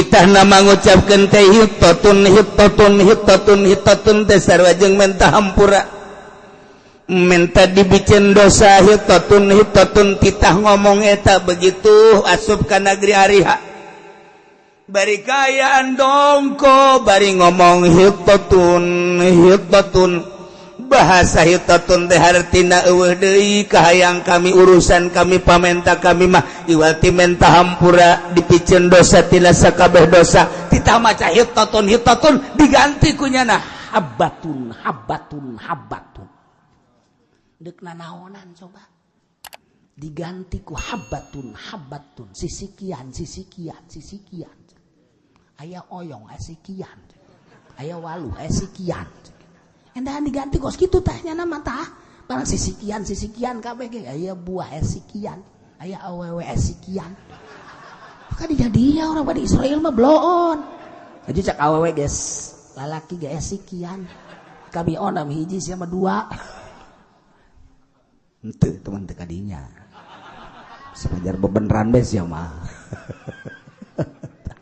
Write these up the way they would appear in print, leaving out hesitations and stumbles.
Dititah nama ngucapkeun teh hittatun, hittatun, hittatun, hittatun teh sarua jeung menta hampura, menta dibicen dosa. Hittatun, hittatun, titah ngomong eta begitu asup ka negeri Ariha, bari kaayaan dongko, bari ngomong hittatun, hittatun. Bahasa hittatun teh hartina euweuh deui kahayang kami, urusan kami, pamenta kami mah iwati menta hampura, dipiceun dosa tina sakabeh dosa. Titah maca hittatun, hittatun, diganti ku nyana habbatun, habbatun, habbatun. Deuk nanaonan coba diganti ku habbatun, habbatun, sisikian, sisikian, sisikian. Aya oyong aya sikian, aya walu aya sikian. Endahan diganti kos kitu tah nyana mah tah. Barang sisikian, sisikian kabeh ge, aya buah aya sikian, aya awewe aya sikian. Maka dijadi orang pada Israel mah bloon. Aja cak awewe geus lalaki ge aya sikian. Kami onam hiji, sia mah dua. Henteu teman teu kadinya. Sepajar bebeneran be sia mah.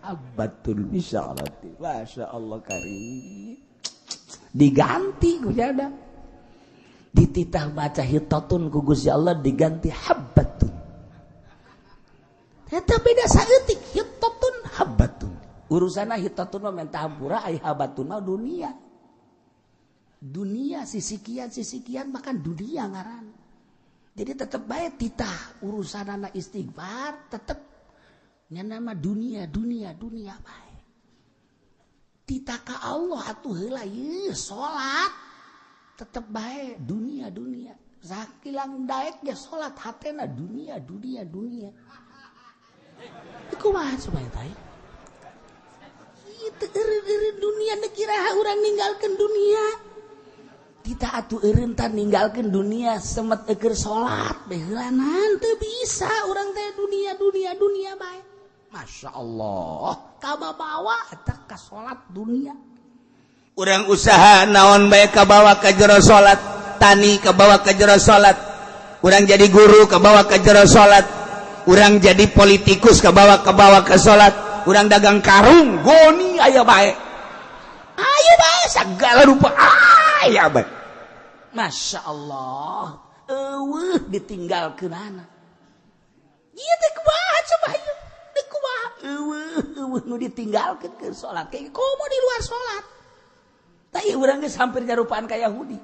Habbatul bisyarati. Masya Allah karim. Diganti ku jada. Dititah baca hittatun, ku Gusti Allah diganti habbatun. Eta beda saeutik, hittatun, habbatun. Urusanna hittatun mah menta hampura, ai habbatun mah dunia. Dunia sisikian, sisikian, bahkan dunia ngaran. Jadi tetep bae titah urusan anak istighfar tetep nya nama dunia, dunia, dunia bae. Titah ka Allah atuh heula ieu salat tetep bae dunia, dunia. Sakilang daek ge salat hatena dunia, dunia, dunia. Kumaha coba eta ya? Itu eureun dunia, deuk iraha urang ninggalkeun dunia? Kita atuh eureun tah ninggalkeun dunia semet eukeur salat bae heulanan teu bisa urang teh, dunia, dunia, dunia bae. Masya Allah, kababawa eta ka salat dunia. Urang usaha naon bae kabawa ka jero salat, tani kabawa ka jero salat, urang jadi guru kabawa ka jero salat, urang jadi politikus kabawa kabawa ke salat, urang dagang karung goni aya bae, ayo bae, segala rupa aya bae. Masya Allah, euweuh ditinggalkeun anak ieu teh. Kumaha coba ieu? Deuk kumaha? Euweuh, euweuh nu ditinggalkeun ke salat, kayak komo di luar salat. Tah ieu urang geus hampir nyarupaan ka Yahudi.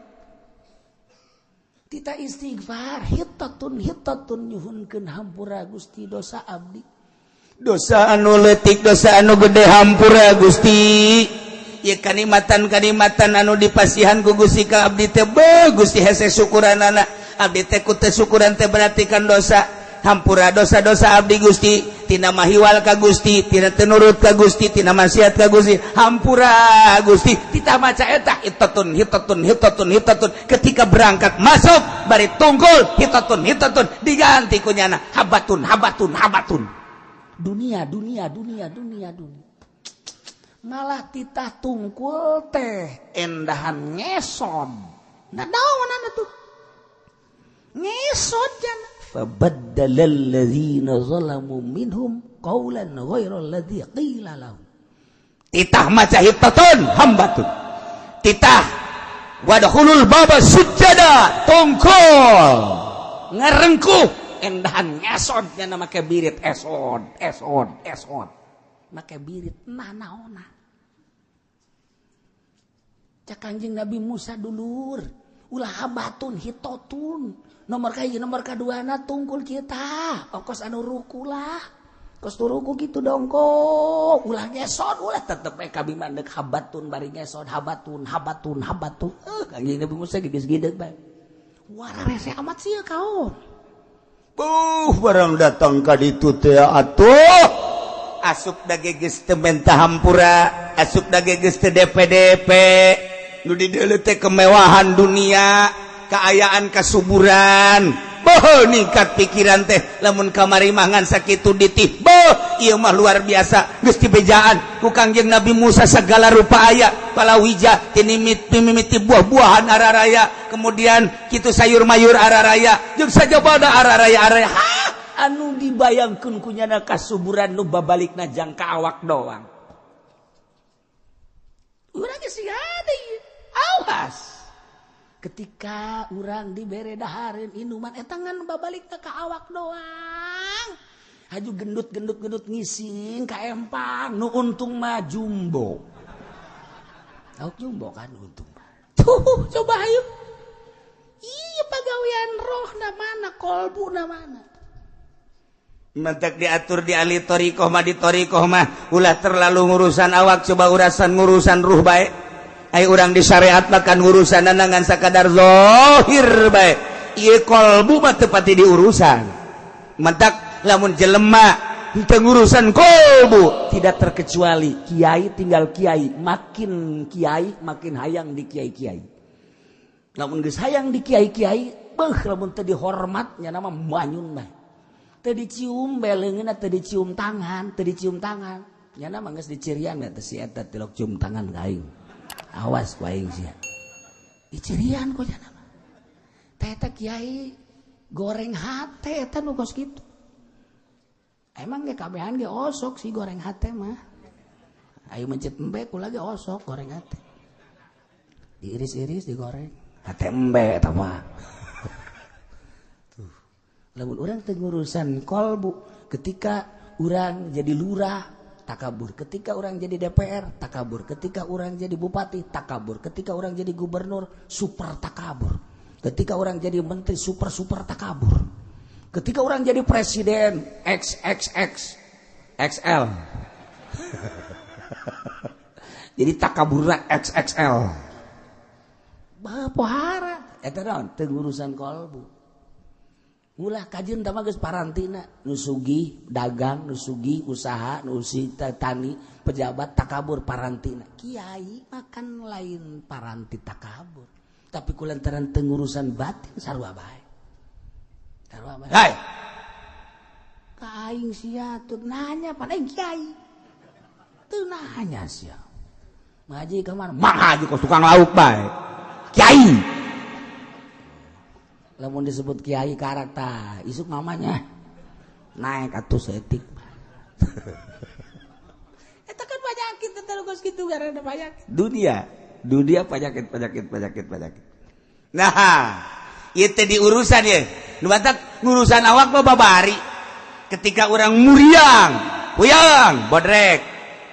Titah istighfar hittatun, hittatun, nyuhunkeun hampura, Gusti, dosa abdi, dosa anu leutik, dosa anu gede, hampura Gusti. Ya, kanikmatan kanikmatan anu dipasihan ku Gusti ka abdi teh, beuh Gusti, hese syukuranana abdi teh. Ku teu syukuran teh berarti kan dosa. Hampura dosa-dosa abdi, Gusti, tina mahiwal ka Gusti, tina teu nurut ka Gusti, tina maksiat ka Gusti, hampura Gusti. Titah maca eta hittatun, hittatun, hittatun, hittatun, ketika berangkat masuk bari tunggul hittatun, hittatun, diganti ku nyana habbatun, habbatun, habbatun, dunia, dunia, dunia, dunia, dunia. Malah titah tungkul teh endahan ngesod. Nah, naon tuh ngesod jana? Fabaddala alladzina zalamu minhum qawlan ghayra alladzi qila lahum. Titah maca hittatun, hambatun. Titah wadkhulul baba sujada, tungkul ngarengkuh, endahan ngesod nya, make birit, esod, esod, esod, make birit. Nah, naona cak Kanjeng Nabi Musa, dulur, ulah habatun, hitotun nomor kahiji, nomor kaduana tungkul kita ongkos anu ruku lah, kos ruku gitu dongko, ulah ngesot, ulah. Tetep eh kami mandek habatun bari ngesot, habatun, habatun, habatun. Eh, Kanjeng Nabi Musa geus gede bae. Wah, rese amat sih ya kau. Buh, barang datang ka ditu teh atuh asup dage geus teu menta hampura, asup dage geus teu DPDP, nu dideuleu teh kemewahan dunia, keayaan, kasuburan. Boh, ningkat pikiran teh lamun kamari mah ngan sakitu ditih. Boh, ieu mah luar biasa, geus dibejaan ku Kangjeng Nabi Musa segala rupa aya, palawija tinimit mimiti buah-buahan araraya, kemudian kitu sayur mayur araraya, jeung sajabana araraya araraya. Anu dibayangkeun ku nyana kasuburan nu babalikna jangka awak doang. Urang geus hade awas. Ketika urang dibere dahareun inuman eta ngan babalik ka awak doang. Haju gendut-gendut-gendut ngising ka empang nu untung mah jumbo. Tahu jumbo kan untung. Tuh coba ayo. Iya pagawean roh na mana kolbu na mana. Mentek diatur di ahli thoriqoh mah di thoriqoh mah ulah terlalu ngurusan awak coba urasan ngurusan ruh bae. Ai urang di syariat makan urusan ngan sakadar zahir bae. Ieu kolbu mah teu pati diurusan. Mentak lamun jelema teu ngurusan kolbu tidak terkecuali kiai tinggal kiai, makin kiai makin hayang di kiai-kiai. Lamun geus hayang di kiai-kiai, beuh lamun teu dihormat nya nama manyun mah. Teu dicium beleungeunna teu dicium tangan, teu dicium tangan. Nya mah geus dicirian teh si eta tilok cium tangan ka aing. Awas ku aing sia. Dicirian ku nya mah. Teh eta kiai goreng hate eta nu kos kitu. Emang ge kabehan ge osok sih goreng hate mah. Ayo mencet embe kula ge osok goreng hate. Diiris-iris digoreng. Hate embe eta mah. Lamun urang teu ngurusan kolbu, ketika urang jadi lurah takabur, ketika urang jadi DPR takabur, ketika urang jadi bupati takabur, ketika urang jadi gubernur super takabur, ketika urang jadi menteri super super takabur, ketika urang jadi presiden XXX XL. Jadi takaburna XXL. Bapohara eta naon teu ngurusan kolbu. Ulah kajian tama geus parantina nu sugih dagang, nu sugih usaha, nu tani, pejabat takabur parantina. Kiai makan lain paranti takabur. Tapi kulantaran teu ngurusan batin sarua bae. Sarua bae. Hai. Ka aing sia teu nanya pan aing kiai. Teu nanya sia. Ngaji ka mana? Mah haji kos tukang lauk bae. Kiai. Lamun disebut kiai karakter isuk mamanya naik atuh setik. Eta kan penyakit teh geus kitu gara-gara penyakit. Dunia, dunia penyakit penyakit penyakit penyakit. Nah, ieu teh diurusan ye. Nu batak ngurusan awak mah babari. Ketika urang muriang, puyang, bodrek,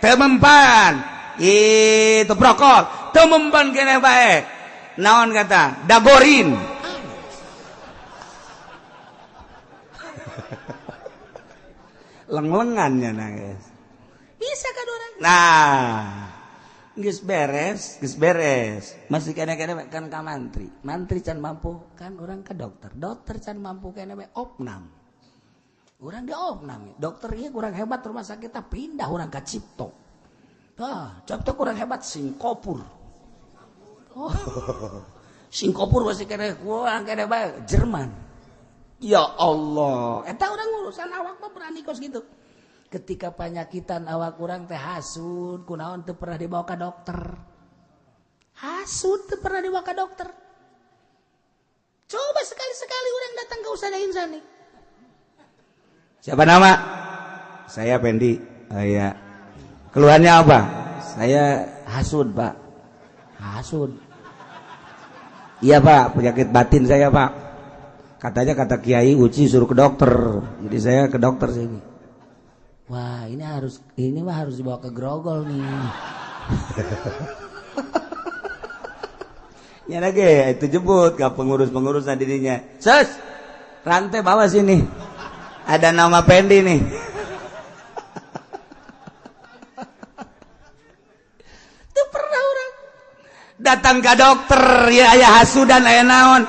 teu mempan, itu prokol, teu mempan keneh bae. Naon kata? Dagorin. Leng-lengannya nangis. Bisa kan orang? Nah, geus beres, geus beres. Masih kene-kene kan ka mantri. Mantri can mampu kan orang ke dokter. Dokter can mampu kene we opnam. Urang di opnam. Dokter ieu kurang hebat rumah sakit pindah urang ka Cipto. Tah, Cipto kurang hebat Singkopur. Oh. Singkopur masih kene kurang kene bae Jerman. Ya Allah, eta urang urusan awak mah berani kos gitu. Ketika panyakitan awak urang teh hasud, kunaon teu pernah dibawa ka dokter. Hasud teu pernah dibawa ka dokter. Coba sekali-sekali urang datang ke Ustazah Insani. Siapa nama? Saya Pendi. Oh, iya. Keluhannya apa? Saya hasud, Pak. Hasud. Iya, Pak, penyakit batin saya, Pak. Katanya kata Kiai Uci suruh ke dokter. Jadi saya ke dokter sini. Wah, ini mah harus dibawa ke Grogol nih. Ya lagi itu jemput ke pengurus-pengurus dirinya. Sus, rantai bawa sini. Ada nama Pendi nih. Itu pernah orang datang ke dokter ya aya hasudan aya naon.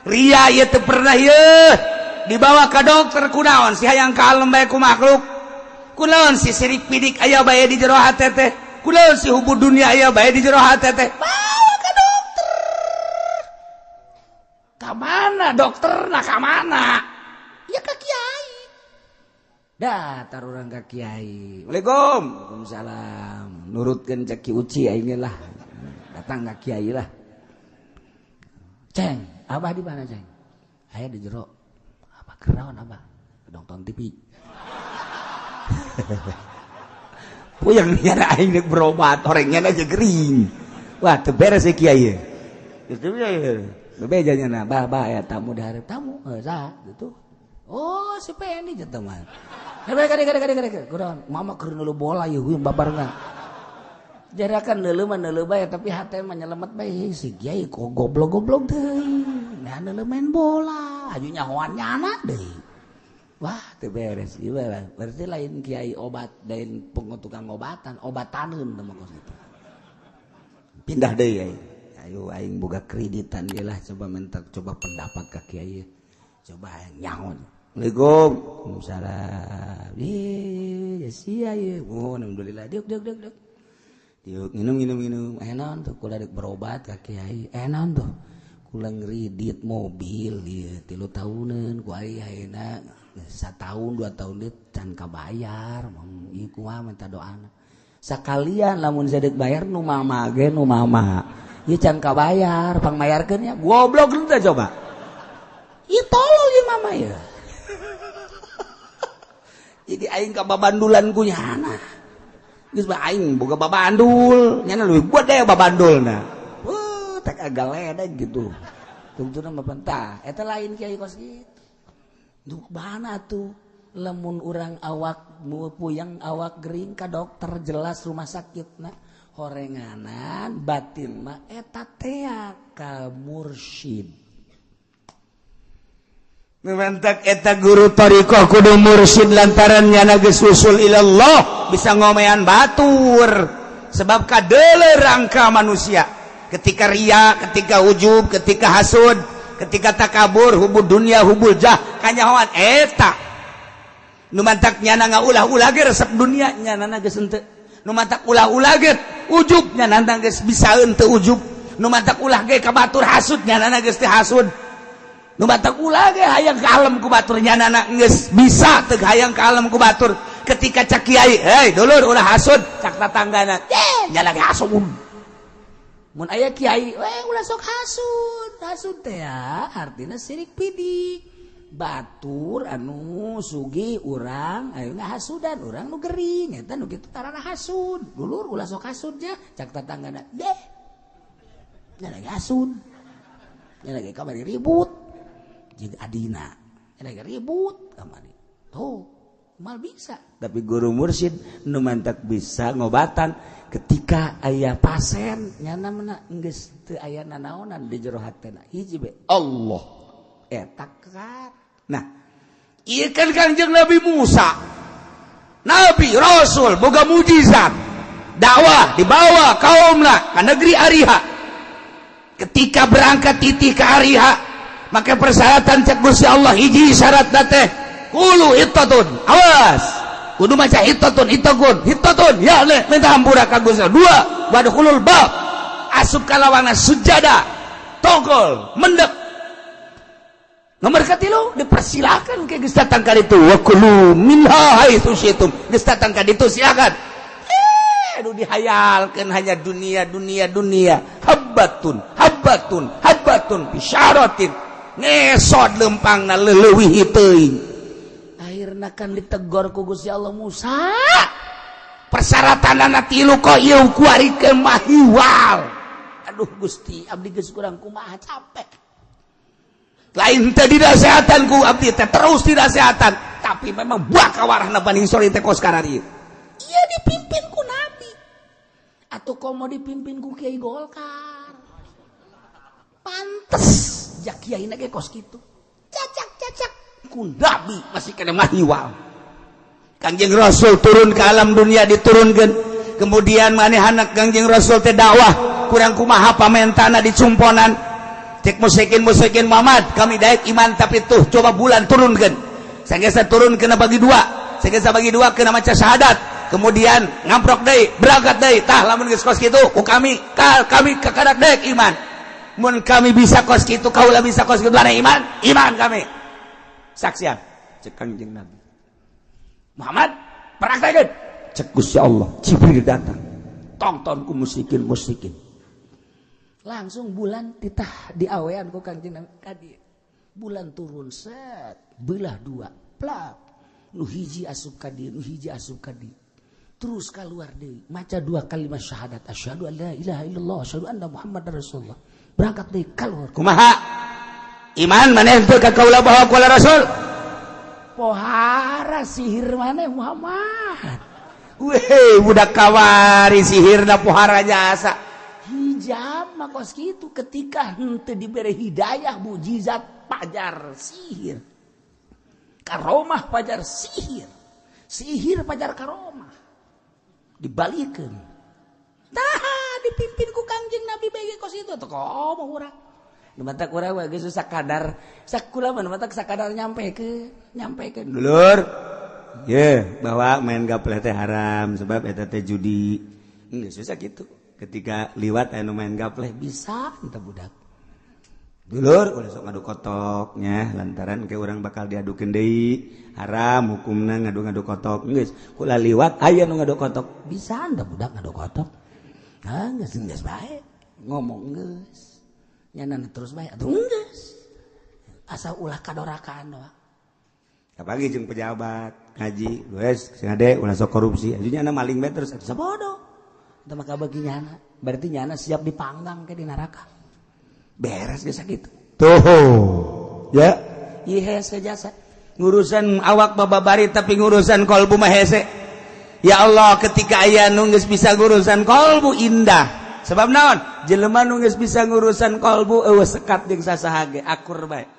Ria ieu teu pernah ieu dibawa ke dokter kunaon si hayang kalem bae ku makhluk. Kunaon si sirik pidik aya bae di jero hate teh. Kunaon si hubu dunia aya bae di jero hate teh. Bawa ke dokter. Ka mana dokterna ka mana? Ya ka kiai. Datar urang ka kiai. Waalaikum. Waalaikumsalam. Nurutkeun cek Ki Uci aing lah. Datang ka kiai lah. Ceng, abah di mana ceng? Aya di jero. Abah kenaon abah? Nonton TV. Puyeng nyana aing rek berobat, orangnya aja gering. Wah, teu beres si kiai. Geus bebeja nyana, bah bah ya tamu diharap tamu, saha gitu. Oh, si Pendi jeung teman. Kade kade kade kade. Kurang mama keur neuleuh bola ieu huyung babarengan. Jarakan neuleuh mah neuleuh bae tapi hate mah nyelemet bae si kiai kok goblok-goblok deui. Nah neuleuh main bola, aju nyahoan nyana deui. Wah, teu beres ieu berarti lain kiai obat, lain tukang obatan, obataneun teh mah kos kitu. Pindah deui aing. Ayo aing boga kreditan ge lah coba minta coba pendapat ka kiai. Coba nyaho. Assalamualaikum. Waalaikumsalam. Ih, sia ieu. Oh, alhamdulillah. Diuk diuk diuk diuk. Diuk minum minum minum. Naon tuh kula deuk berobat ka kiai. Naon tuh? Kula ngredit mobil ieu 3 tahuneun ku aing ayeuna 1 tahun 2 tahun deui can kabayar. Ieu kumaha minta doana. Sakalian lamun sadeuk bayar nu mama ge nu mama. Ieu can kabayar, pangmayarkeun nya. Goblok teh coba. Ieu tolol ieu mama ya. Jadi aing ka babandulan ku nyana. Geus bae aing boga babandul, nyana leuwih gede babandulna. Wah, tak agak ledeg gitu. Tungtuna mah pentah, eta lain kiai kos kitu. Duh mana tuh lamun urang awak puyeng awak gering ka dokter jelas rumah sakit na horenganan batin mah eta tea ka mursyid. Mantak eta guru thariqah kudu mursyid lantaran nyana geus usul ilallah bisa ngomean batur sebab kadeuleu rangka manusia ketika ria, ketika ujub, ketika hasud, ketika takabur, hubud dunia, hubul jah, kanyahoan eta nu mantak nyana ngaulah-ulah ge resep dunia nyana geus henteu, nu mantak ulah-ulah ge ujub nyana geus bisa henteu ujub, nu mantak ulah ge ka batur hasud nyana geus teu hasud, nu mantak ulah ge hayang ka alam ku batur nyana geus bisa teu hayang ka alam ku batur. Ketika cak kiai, "Hei dulur, ulah hasud," cak tatanggana, "Eh, nyana ge hasud." Mun aya kiai, "Eh, ulah sok hasud." Hasud teh ya artinya sirik pidik. Batur anu sugih urang ayo ngahasudan, urang nu gering eta nu kitu tarana hasud. "Dulur, ulah sok hasud nya," cak tatanggana, "Deh, nyana ge hasud, nyana ge kamari ribut jeung adina, nyana ge ribut kamari." Tuh mal bisa, tapi guru mursyid nu mantak bisa ngobatan ketika aya pasien nyana mana geus teu aya nanaonan di jero hatena, hiji be Allah eta kan. Nah, ieu kan Kangjeng Nabi Musa, Nabi Rasul boga mujizat, dakwah dibawa kaumna ke negeri Ariha. Ketika berangkat titih ke Ariha, maka persyaratan cek Gusti Allah, hiji syarat teh qulu hittatun, awas kudu maca hittatun, hittakun, hittatun ya le minta hampura ka Gusti Allah. Dua, wadkhulul bab, asup ka lawangan sujada togol mendek. Nomor katilu, dipersilakan ke geus datang ka ditu, wa kulu minha haitsu syi'tum, geus datang ka ditu silakan. Aduh, dihayalkeun hanya dunia dunia dunia, habbatun habbatun habbatun bisyaratin, ngesot lempangna leuwih teuing. Akhirna kan ditegor ku Gusti Allah, "Musa, persyaratanana tilu kok ieu kuari ke mahiwal." "Aduh Gusti, abdi geus kurang kumaha, capek." Lain teh dinasehatan ku abdi teh terus dinasehatan, tapi memang buah kawarahna Bani Israil teh kos kararieu. Ieu dipimpin ku nabi atau komo dipimpin ku Kiai Golkar, pantes jak kiai ge kos kitu, cacak cacak ku nabi masih kena mahiwal. Kangjeng Rasul turun ke alam dunia, diturunkan, kemudian manehana Kangjeng Rasul teh dakwah kurang kumaha pamentana dicumponan cek musyrikin musyrikin, "Muhammad, kami daek iman, tapi tuh coba bulan turunkan." Sanggeus turun kena bagi dua, sanggeus bagi dua kena maca syahadat, kemudian ngamprok deui, berangkat deui. "Tah, lamun geus kos kitu ku kami kal kami kakadak daek iman. Mun kami bisa kos kitu, kaula bisa kos kitu, iman iman kami saksian," cek Kangjeng Nabi Muhammad. "Praktekeun," cek Gusti Allah. Jibril datang, tonton ku musyrikin musyrikin, langsung bulan titah diawean ku Kangjeng Nabi kadi. Bulan turun, set, belah dua, plak, nu hiji asup ka dieu, nu hiji asup ka dieu. Terus keluar deui maca dua kalimat syahadat, asyhadu an la ilaha illallah, asyhadu anna muhammadar rasulullah. Berangkat deui keluar. Kumaha? Iman maneh teu ka kaula bahwa kaula rasul? Pohara sihir maneh Muhammad. Weh, budak kawari sihirna pohara jasa. Hijab mah kos kitu ketika henteu dibere hidayah mujizat pajar sihir. Karomah pajar sihir. Sihir pajar karomah. Dibalikeun. Tah dipimpin ku Kangjeng Nabi bae kos itu atuh komo urang. Nu matak urang mah geus sakadar sakula mah nu matak sakadar nyampekeun dulur. Ye, bahwa main gapleh teh haram sebab eta teh judi. Geus susah kitu. Ketika liwat anu main gapleh bisa entah budak. Dulur ulah sok ngadu kotoknya lantaran ke urang bakal diadukeun deui. Haram hukumna ngadu-ngadu kotok. Geus ulah liwat aya nu ngadu kotok. Bisa entah budak ngadu kotok. Ah geus geus bae. Ngomong geus. Nyana terus bae atuh geus. Asa ulah kadorakaan doang. Apalagi jeung pejabat ngaji, geus sing ade ulah sok korupsi. Ajunya anu maling bae terus atuh sabodo. Teu maka bagi nyana, berarti nyana siap dipanggang ke di neraka. Beres geus sakitu. Tuh. Ya, ieu hese jasa. Ngurusan awak bababari tapi ngurusan kolbu mah hese. Ya Allah, ketika aya nu geus bisa ngurusan kolbu indah. Sebab naon? Jelema nu geus bisa ngurusan kolbu eueuh sekat jeung sasaha ge akur bae.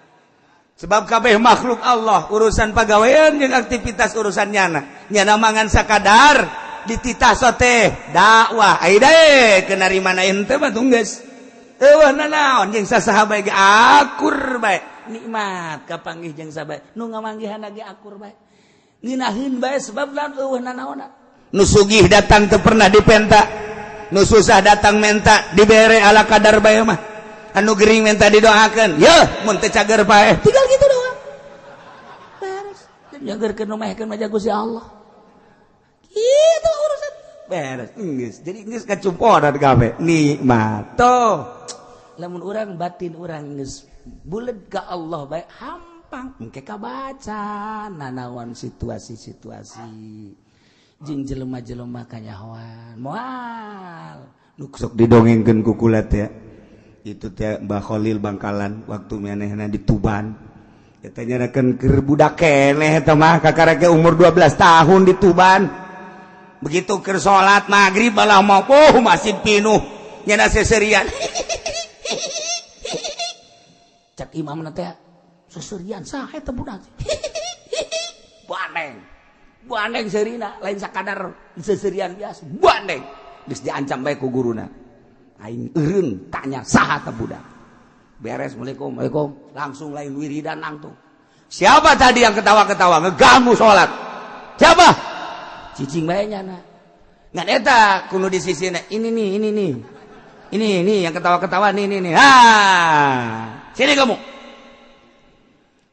Sebab kabeh makhluk Allah urusan pagawean jeung aktivitas urusan nyana. Nyana mangan sakadar dititah sote dakwah. Ai dae keun narima ente mah tunggeus. Eueuh nanaon jeung sasaha bae ge akur bae. Nikmat kapanggih jeung sabae. Nu ngamanggihan ge akur bae. Ngeunaheun bae sebab lamun eueuh nanaonna. Nu sugih datang teu pernah dipenta. Nu susah datang menta dibere ala kadar bae mah. Anu gering minta didoakeun, yeuh mun teu cager paeh tinggal gitu doang. Beres. Nyagerkeun nu maehkeun mah Gusti Allah. Kitu urusan. Beres. Geus. Jadi geus kacumponan kabeh. Nikmat. Tuh. Lamun urang batin urang geus buleud ka Allah bae hampang engke kabaca nanaon situasi-situasi jeung jelema-jelema kanyahoan. Moal nu sok didongengkeun ku kula teh. Itu teh Mbah Khalil Bangkalan waktu manehna di Tuban. Eta nyarakeun keur budak keneh eta mah kakarek umur 12 tahun di Tuban. Begitu keur salat maghrib malah mau oh masih pinuh nyana seserian. Cak imamna teh seserian saha eta budak. Bandeng. Bandeng seurina lain sakadar seserian biasa. Bandeng. Geus diancam bae ku guruna. Aing eureun tanya saha teh budak. Beres assalamualaikum, waalaikum, langsung lain wiridan langsung. Siapa tadi yang ketawa-ketawa ngeganggu salat? Siapa? Cicing bae nyana. Ngan eta kudu di sisina ini nih, ini nih. Ini nih yang ketawa-ketawa nih nih nih. Ah, sini kamu.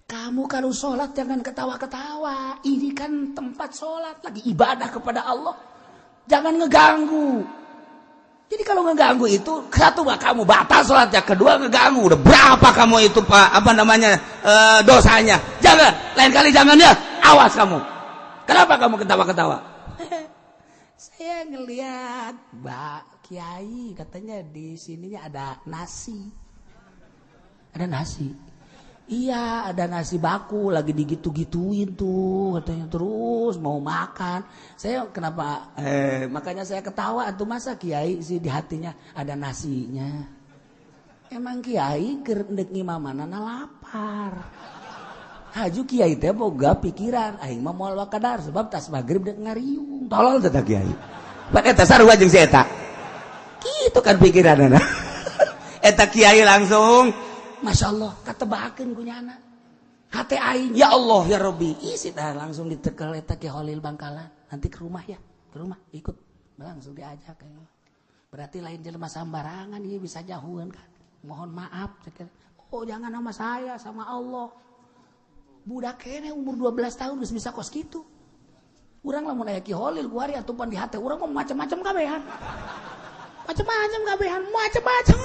Kamu kalau sholat jangan ketawa-ketawa. Ini kan tempat sholat lagi ibadah kepada Allah. Jangan ngeganggu. Jadi kalau ngeganggu itu satu kamu batal sholatnya, kedua ngeganggu. Udah berapa kamu itu Pak apa namanya dosanya? Jangan, lain kali jangan ya. Awas kamu. Kenapa kamu ketawa-ketawa? Saya ngelihat Mbak Kiai katanya di sininya ada nasi. Ada nasi. Iya, ada nasi baku lagi digitu-gituin tuh katanya terus mau makan. Saya kenapa makanya saya ketawa tuh masa kiai sih di hatinya ada nasinya. Emang kiai keur ndek ngimamanana lapar. Haju kiai teh boga pikiran aing mah moal wakadar sebab tas magrib dek ngariung. Tolol teh kiai. Pan eta sarua jeung si eta. Kitu kan pikiranana. Eta kiai langsung Masya Allah, katebakeun ku nyana. Hate aing, ya Allah ya Rabbi. Isi tah langsung ditekel eta Ki Holil Bangkalan. Nanti ke rumah ya, ke rumah ikut. Langsung diajak. Berarti lain jelema sambarangan ieu bisa jahueun kan. Mohon maaf, oh jangan sama saya, sama Allah. Budak kene umur 12 tahun geus bisa kos kitu. Urang lamun aya Ki Holil kuari atupan di hate urang mah macam-macam kabehan. Macam-macam kabehan, macam-macam.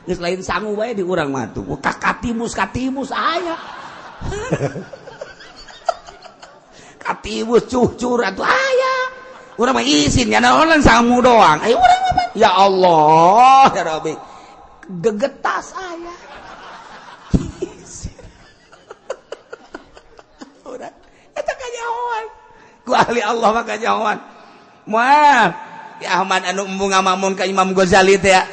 Geus lain sangu bae di urang mah tuh. Katimus katimus aya. Katimus cucur atuh aya. Urang mah isin nya naonan sangu doang. Ayo urang mah ya Allah ya Rabbi. Gegetas aya. Urang eta kanyahoan. Ku ahli Allah mah kanyahoan. Moal ya Ahmad anu embung ngamamun ka Imam Ghazali teh ya.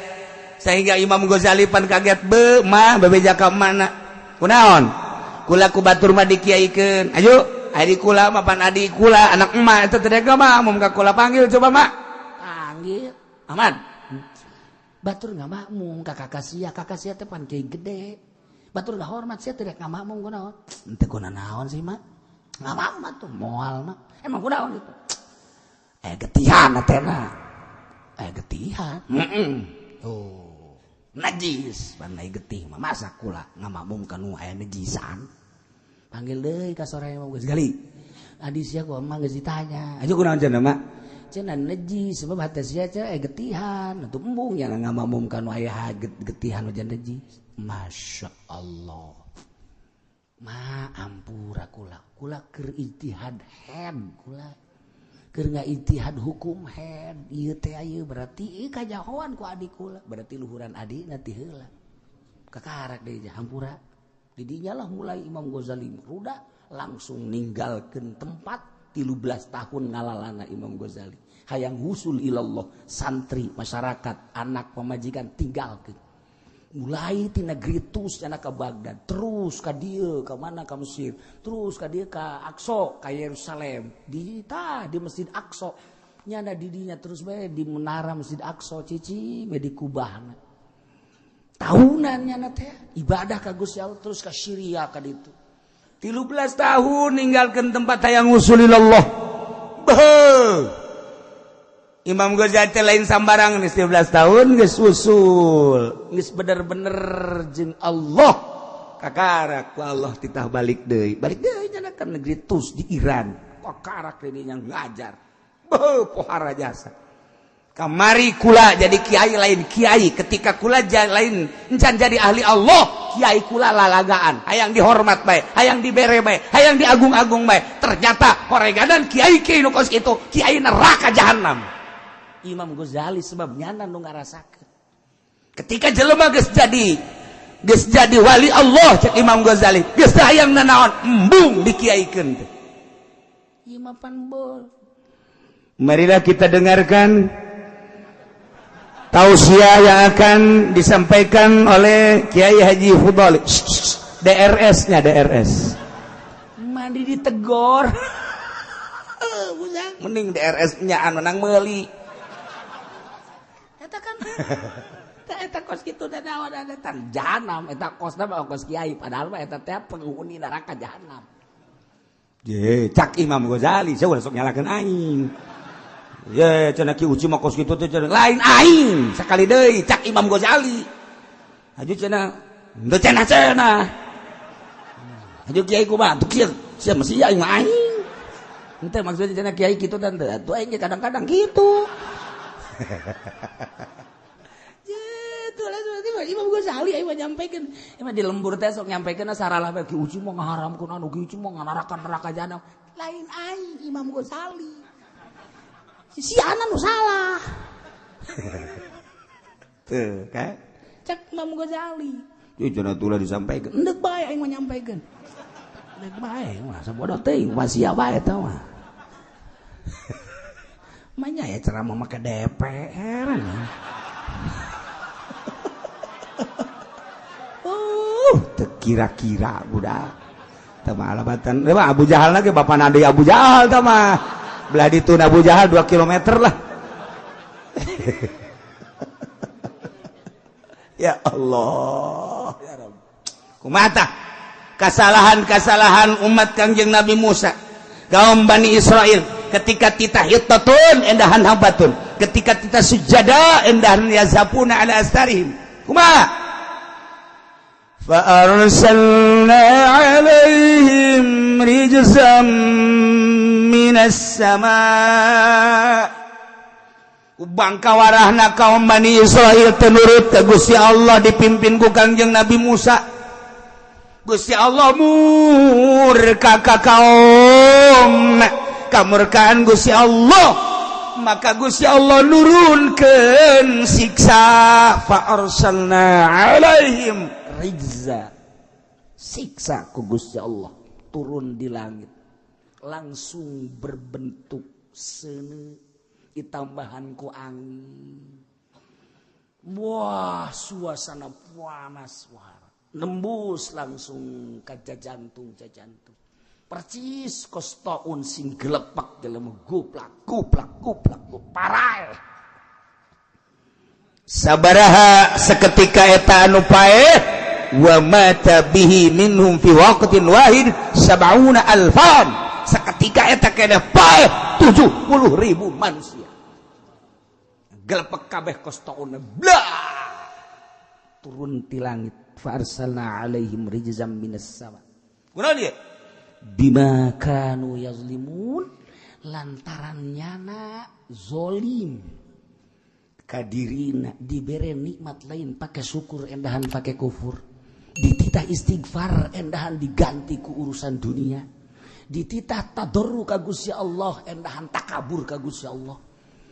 Sehingga Imam Ghazali pan kaget be mah bebeja ka mana. Kunaon? Kula ku batur mah dikiaikeun. Ayo adik kula mah pan adik kula anak emak eta teh mah mun ka kula panggil coba mak. Panggil. Ahmad. Batur ngamakmum ka kakak sia teh pan kiai gede. Batur ngahormat sia teh ngamakmum kunaon? Henteu kuna naon sih mak? Ngamakmum atuh moal mak. Emang kunaon itu? Getihan atena. Getihan. Oh, najis pan lain getih mah masa kula ngamakmum ka nu aya najisan. Panggil deui ka sore mah geus gali. Adi sia ku mah geus ditanya. Aja kunaon cenah mak? Cenah najis sebab hate sia teh getihan atuh embung yang ngamakmum ka nu aya getihan hujan najis. Masya Allah. Ma ampura kula. Kula keur ijtihad head kula. Keur ngaijtihad hukum head ieu teh ieu berarti kajahoan ku adik kula. Berarti luhuran adikna ti heula. Kakarak deui hampura. Didinya lah mulai Imam Ghazali ruda langsung ninggalkeun tempat 13 tahun ngalalana Imam Ghazali. Hayang husul ilallah, santri, masyarakat, anak pamajikan tinggalkeun. Mulai ti negeri Tus cenah ka Baghdad, terus ka dieu ka mana ka Mesir, terus ka dieu ka Aqsa, ka Yerusalem. Di tah di Masjid Aqsa. Nyana didinya terus bae di menara Masjid Aqsa cici bae di kubahna. Tahunan nyana teh ibadah ka Gusti Allah terus ka Syria ka ditu. 13 tahun ninggalkeun tempat hayang usulillah. Beuh. Imam Ghazali teh lain sambarang geus 13 tahun geus usul, geus bener-bener jeung Allah. Kakarak ku Allah titah balik deui. Balik deui nyana ka negeri Tus di Iran. Kakarak deui nya ngajar. Beuh pohara jasa. Kamari kula jadi kiai lain kiai, ketika kula lain encan jadi ahli Allah, kiai kula lalagaan, hayang dihormat bae, hayang dibere bae, hayang diagung-agung bae. Ternyata horeganan kiai kiai nu kos kitu, kiai neraka jahanam. Imam Ghazali sebab nyana nu ngarasakeun. Ketika jelema geus jadi wali Allah cek Imam Ghazali, geus hayang nanaon embung dikiaikeun teh. Ieu mah pan bol. Marilah kita dengarkan tausiah yang akan disampaikan oleh Kiai Haji Fudhali. DRS-nya DRS. Mandi ditegor. Mending DRS-nya anu menang meuli. Eta kan eta kos kitu da naon eta jahanam eta kosna mah kos kiai padahal mah eta teh penghuni neraka jahanam. Je, cak Imam Ghazali saya ulah sok nyalakeun aing. Ye, cenah Ki Uci mah kos kitu teh cenah lain aing sakali deui cak Imam Ghazali. Aju cenah henteu cenah cenah. Aju kiai kumaha tuh kieu sia mesti aing mah aing. Henteu maksudnya cenah kiai kitu dan teu atuh aing ge kadang-kadang kitu. Ye, tuh lah Imam Ghazali aing mah nyampikeun. Emang di lembur teh sok nyampikeun saralah bae Ki Uci mah ngaharamkeun anu Ki Uci mah nganarakan neraka jahanam. Lain aing Imam Ghazali. Si anak nu salah. Tuh, kan? Cek Imam Ghazali. Ieu cenah tulah disampaikan. Endek bae aing mah nyampikeun. Endek bae mah sabodoh teuing sia bae eta mah. Manya ya ceramah make DPR. Teu kira-kira budak. Tah mah alabatan. Abu Jahal lagi bapak nadi Abu Jahal tah mah. Belah ditu Abu Jahal 2 kilometer lah. Ya Allah ya Rabb. Kumaha kesalahan-kesalahan umat Kangjeng Nabi Musa, kaum Bani Israel ketika titah hittatun endahan habatun, ketika titah sujada endahan yazapuna ala astarihim. Kumaha? Fa arsalna alaihim rijzam minas sama. Bangka warahna kaum Bani Israel tenurut ke Gusti Allah dipimpin ku Kangjeng Nabi Musa. Gusti Allah murka ka kaum, kamurkaan Gusti Allah Maka Gusti Allah nurunkeun siksa, fa arsalna alaihim rijza, siksa ku Gusti Allah turun di langit langsung berbentuk seuneu ditambahan ku angin. Wah, suasana panas, wah, nembus langsung ke jantung, jantung percis kos taun sing gelepak dalam guplak guplak guplak parai. Sabaraha seketika eta anu paeh, wa mata bihi minhum fi waqtin wahid sab'una alfan. Seketika eta kena paeh 70.000 manusia, gelepek kabeh kos taun blah turun ti langit. Fa arsalna alaihim rijzam minas sama. Kunaon ieu? Bima kanu yazlimun, lantaran nyana zolim kadirina. Dibere nikmat lain pakai syukur, endahan pakai kufur. Dititah istighfar, endahan diganti ku urusan dunia. Dititah tadarru ka Gusti Allah, endahan takabur ka Gusti Allah.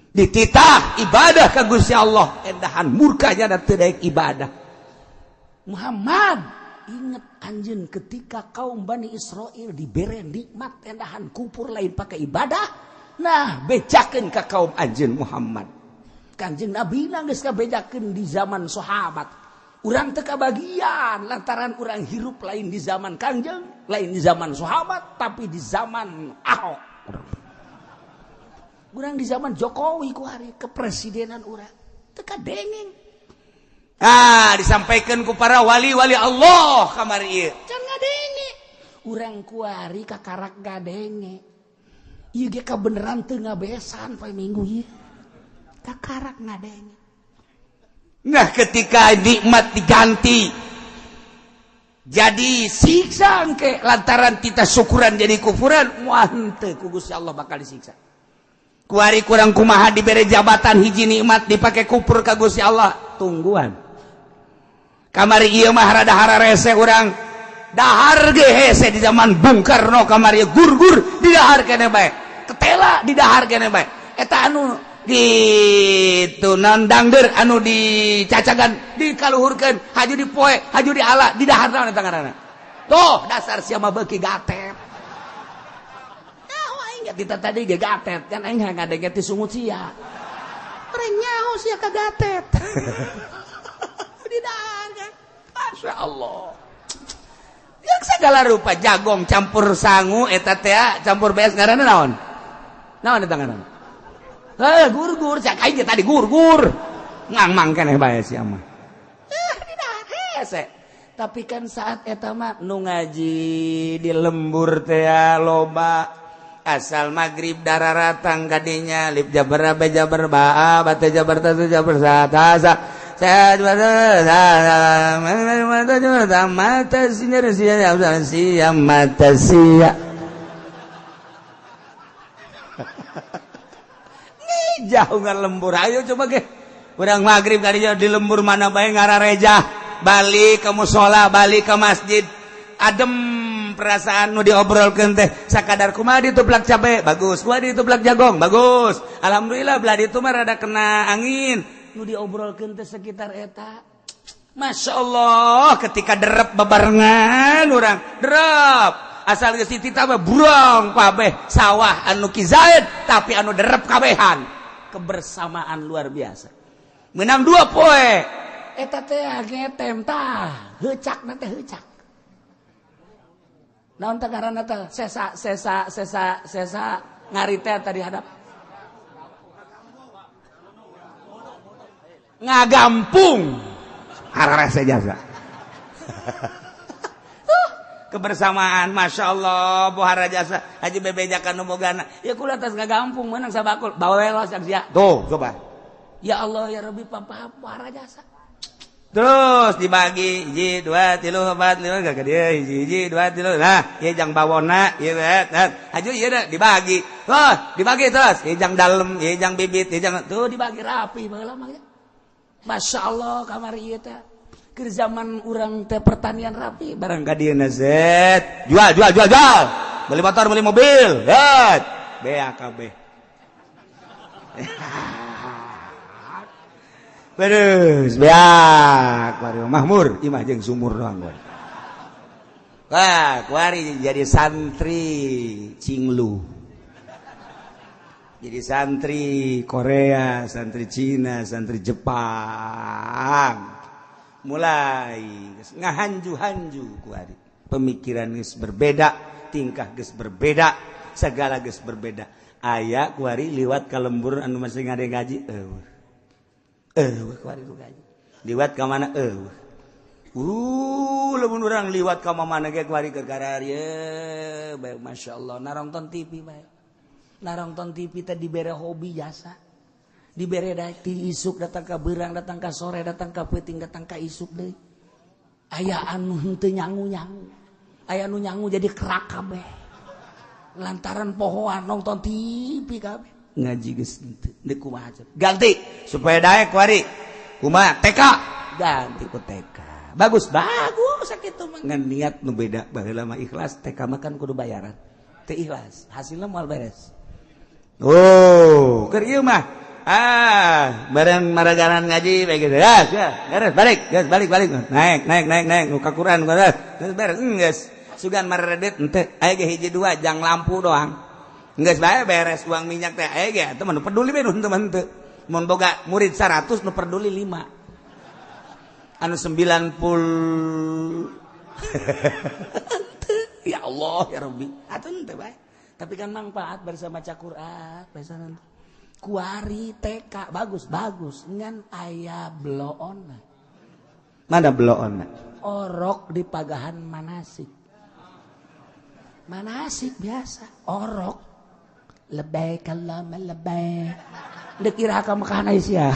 Dititah ibadah ka Gusti Allah, endahan murkanya dan teu ibadah. Muhammad, ingat anjeun ketika kaum Bani Israel dibere nikmat, endahan kupur lain pakai ibadah. Nah, bejakeun ka kaum anjeun, Muhammad. Kanjeng Nabi geus kabejakeun di zaman sahabat. Urang teu kabagian lantaran urang hirup lain di zaman Kanjeng, lain di zaman sahabat, tapi di zaman Ahok. Urang di zaman Jokowi ku hari kepresidenan urang teu kadengeng. Ah, disampaikan ku para wali-wali Allah kamari ieu. Can ngadenge. Urang kuari kakarak ngadenge. Ieu ge kabeneran teu ngabesan poe Minggu ieu. Kakarak ngadenge. Nah, ketika nikmat diganti jadi siksa engke lantaran kita syukuran jadi kufuran, wah, henteu ku Gusti Allah bakal disiksa. Kuari kurang kumaha dibere jabatan, hiji nikmat dipakai kupur ka Gusti Allah, tungguan. Kamari ieu mah rada hararese urang dahar ge hese di zaman Bung Karno. Kamari gurgur di dahar kene bae, ketela di dahar kene bae. Eta anu gitu nandangder anu dicacagan, dikaluhurkeun, haju dipoe, haju diala, di dahar naon eta ngaranna? Tuh, dasar sia mah beuki gatet. Nyaho aing ge tita tadi ge gatet kan, aing ngadenge ti sungut sia. Urang nyaho sia ka gatet. Di dahar kan. Masya Allah. Yang segala rupa jagong campur sangu eta teh campur beas ngaranna naon? Naon eta ngaranna? Eh, gurgur, cak aing ge tadi gurgur. Ngangmang keneh bae sia mah. Eh, di dahar hese. Tapi kan saat eta mah nu ngaji di lembur teh loba, asal maghrib dararatang kadinya lip jabar ba jabar ba ba ta jabar ta jabar sa ta sa mata sinyar sia sia mata sia. Nih jauh nggak lembur, ayo coba ge urang maghrib kadinya di lembur mana bae ngarareja, balik ke musola, balik ke masjid, adem perasaan nu diobrolkeun teh sakadar kumaha dituplak cabe bagus, kumaha dituplak jagong bagus, alhamdulillah belah ditu mah rada kena angin. Nu diobrolkeun teh sekitar eta. Masya Allah, ketika derep bebarengan urang derep asal geus dititah mah burong kabeh sawah anu Ki Zaid, tapi anu derep kabehan, kebersamaan luar biasa, menang 2 poe eta teh ngetem tah heucakna teh heucak. Naon teh ngaranna teh? Sesa sesa sesa sesa ngari teh tadi hadap ngagampung hararese jasa. Kebersamaan Masya Allah bohara jasa haji bebejakan nu bogana ya kula tas ngagampung menang sabakul bawelos yang sia tuh coba ya Allah ya Rabbi papa bohara jasa. Terus dibagi hiji 2 3 4 5 ka dieu hiji hiji 2 3. Nah, ieu jang bawona ieu haju ieu dibagi. Wah, dibagi terus ieu jang dalem, ieu jang bibit, ieu jang tuh dibagi rapi baheula mah. Masya Allah kamari ieu teh keur zaman urang teh pertanian rapi barang ka dieu zet jual jual jual jual, beli motor, beli mobil, zet BAKB. Beres beak kuari mahmur imah jeung sumur doang kuari. Wah, kuari jadi santri Cinglu. Jadi santri Korea, santri Cina, santri Jepang. Mulai ngahanju-hanju kuari. Pemikiran geus berbeda, tingkah geus berbeda, segala geus berbeda. Aya kuari liwat ka lembur anu masih ngade ngaji, eueuh. Eueuh kuari nu ngaji. Liwat ka mana eueuh. Lamun urang liwat ka mana ge kuari keur kararieu, bae masyaallah narongton TV bae. Narongton TV teh dibere hobi jasa. Dibere ti isuk datang ka beurang, datang ka sore, datang ka peuting, datang ka isuk deui. Aya anu henteu nyangu-nyangu. Aya anu nyangu jadi kerak kabeh. Lantaran pohoan nonton TV kabeh. Ngaji geus henteu, deuk kumaha ganti supaya daek kuari. Kumaha TK? Ganti ku TK. Bagus, bagus sakitu mah. Ngan niat nu beda baheula mah ikhlas, TK mah kan kudu bayaran. Teu ikhlas, hasilna moal beres. Oh, keur ieu mah ah, bareng maragaran ngaji bae gitu. Ya, beres, balik, geus balik, balik. Naik, naik, naik, naik nu ka Quran, geus beres, geus. Sugan maredet henteu, aya ge hiji dua jang lampu doang. Geus bae beres uang minyak teh aya ge atuh mah nu peduli bae nu henteu mah henteu. Mun boga murid 100 nu peduli 5. Anu 90 ya Allah ya Rabbi atuh henteu bae. Tapi kan manfaat bersama maca Quran, biasa nanti. Kuari TK bagus bagus ngan aya bloonna. Mana bloonna? Orok di pagahan manasik. Manasik biasa orok. Lebay kalama lebay. Deuk iraha ka Mekah sia.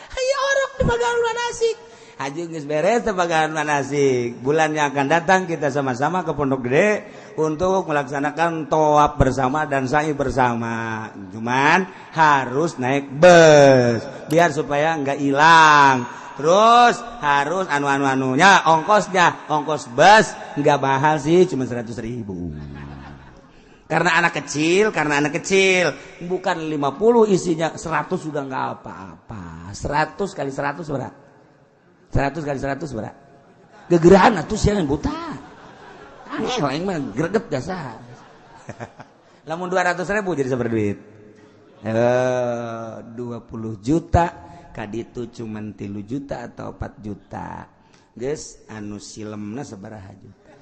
Aya orok di pagahan manasik. Haji geus beres teh pagahan manasik. Bulan yang akan datang kita sama-sama ke Pondok Gede untuk melaksanakan tawaf bersama dan sa'i bersama. Cuman harus naik bus biar supaya nggak hilang. Terus harus anu-anu-anunya, ongkosnya, ongkos bus nggak mahal sih, cuma 100.000. Karena anak kecil, bukan 50 isinya 100 juga nggak apa-apa. 100 kali 100 berapa? 100 kali 100 berapa? Gegerahan atuh sia yang buta. Angel aing mah greget jasa. Lamun 200.000 jadi sabar duit. 20 juta kaditu cuman 3 juta atau 4 juta. Geus anu silemna sabaraha juta.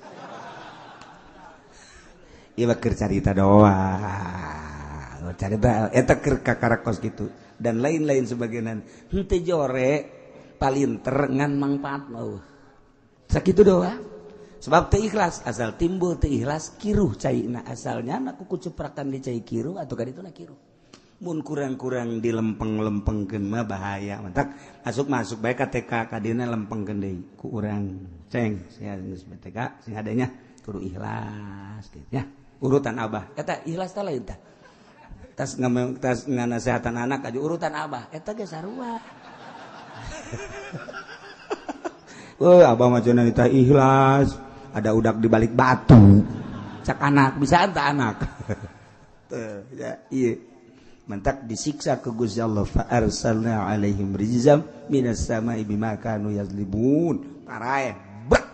Ieu mah keur carita doang. Carita eta keur kakarakos kitu dan lain-lain sebagainya. Henteu jore palinter ngan mangfaat mah. Sakitu doang. Sebab teu ikhlas, asal timbul teu ikhlas kiruh caina asalnya na kuku cuprakan di cai kiruh atau kaditu na kiruh. Mun kurang-kurang dilempeng-lempengkeun mah bahaya. Mantak masuk-masuk bae ka TK kadina lempengkeun deui ku urang ceng sia geus TK sing adanya kudu ikhlas gitu ya. Urutan abah eta ikhlas teh lain tah. Tas tas nganasehatan anak aja urutan abah eta ge sarua. Oh, abah mah cenah teh ikhlas, ada udak di balik batu. Cak anak bisa anta anak. Tuh, ya iya. Mentak disiksa ke Gusti Allah fa arsalna alaihim rizam minas sama'i bima kanu yazlimun. Paraeh bek.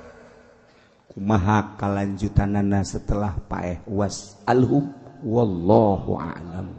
Kumaha kalanjutanana setelah paeh was alhum wallahu a'lam.